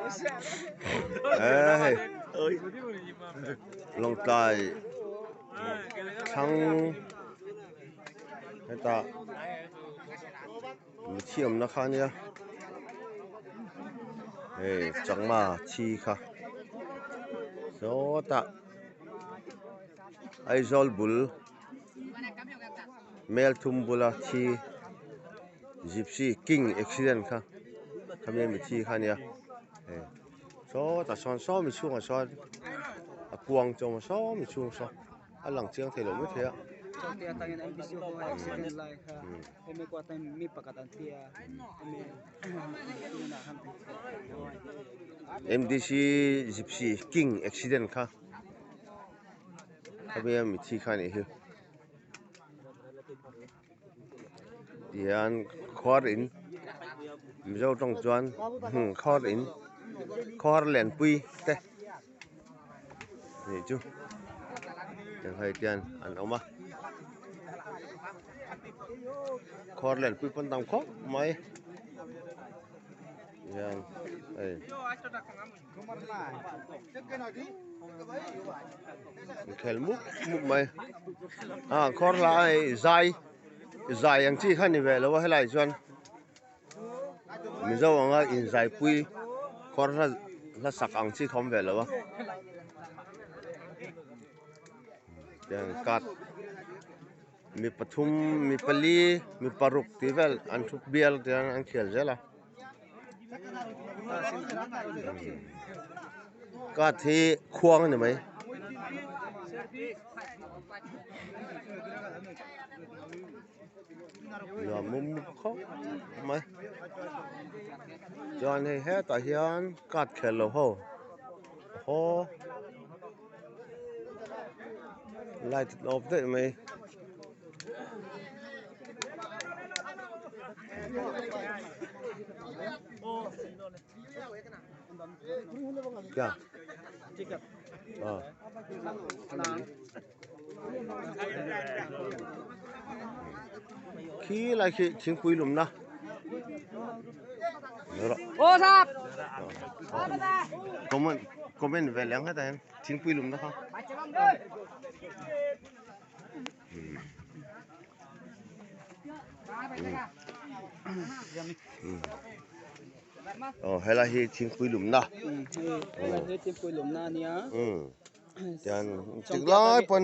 He hei Lawngtlai thlang hetah mi awmna kha ania hei changma thi kha sawtah Aizawl bul Melthum bula thi Gypsy King accident kha khami mi thi kha ania hei sawtah sawn saw mi chhungah sawn a kuang chu a awm a saw mi chhung saw a lang chiang thei lo mai thei a. MDC Gypsy King accident kha khawia mithi kha anih hi tihian khuar in mizo tawng chuan khuar in khuar lianpui te. Nih chu tiang hei tian an awm a khawr len pui pawn tam khawp mai hian hei inkhel mup mup mai a khawr hla hei zai zai ang chi kha ni ve lo a helai chuan. Mizo anga inzaipui kawr hla hla sak ang chi kha awm ve lo a tiang card mi pathum mi pali mi paruk tih vel an thu bial tiang an khel zel a card hi khuang a ni mai. Nuam mum khawp mai chuan hei hetah hian card khel lo ho haw light a off daih mai. Khi lai khi thingpui lumna comment comment ve leh ang hetah hian thingpui lumna kha. Aw helai hi thingpui lumna. Helai hi thingpui lumna a nia. Tian tik lai pawn.